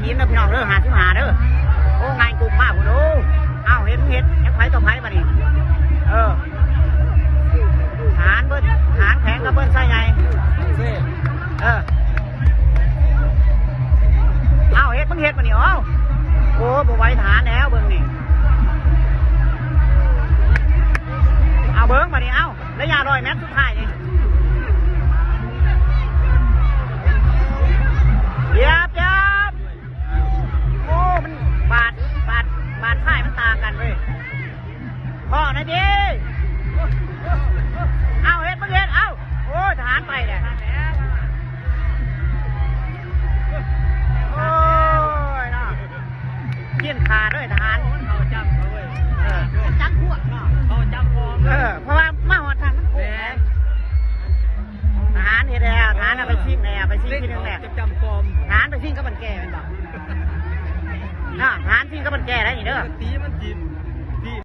ຈີນເດີພີ່ນ້ອງເດີ ຫ້າສິບຫ້າເດີ. ໂອ້ ງ່າຍກຸ້ມມາພຸ້ນ. ໂອ້ ເອົ້າ ເຮັດ ເຮັດ ຈັກໃຜຕໍ່ໃຜບັດນີ້. ເອີ ທະຫານເບີນ ທະຫານແຂວງກັບເບີນຊາຍໃຫຍ່. ເອີ ເອົ້າ ເຮັດ ມຶງເຮັດບັດນີ້. ເອົ້າ ໂອ້ ບໍ່ໄຫວທະຫານແລ້ວເບິ່ງນີ້. ເອົາ ເບິ່ງບັດນີ້ ເອົ້າ ໄລຍະຮ້ອຍແມັດສຸດທ້າຍນີ້. ຢາບ ຢາບ. ໂອ້ ມັນບາດ ບາດ ບາດທ້າຍມັນຕ່າງກັນເວີຍ. ພໍ້ນະຕິ. ເອົ້າ ເຮັດ ມຶງເຮັດ. ເອົ້າ ໂອ້ຍ ທະຫານໄປແລ້ວ. ໂອ້ຍເນາະ ກິນຂາດເລີຍທະຫານ. ເຂົາຈັບເຂົາເວີຍ. ເອີ ຈັບພວກເນາະ ເຂົາຈັບພວກ. ເອີ ເພາະວ່າມາຮອດທາງນັ້ນ. ແມ່ນ. ທະຫານເຮັດແລ້ວ ທະຫານເອົາໄປຊິງແລ້ວ ໄປຊິງທີໜຶ່ງແລ້ວ. ຈັບຈຳປອມ ທະຫານໄປຊິງກັບບັນແກ່ແມ່ນບໍ່? ເນາະ ທະຫານຊິງກັບບັນແກ່ໄດ້ນີ້ເດີ. ຕີມັນຈິບ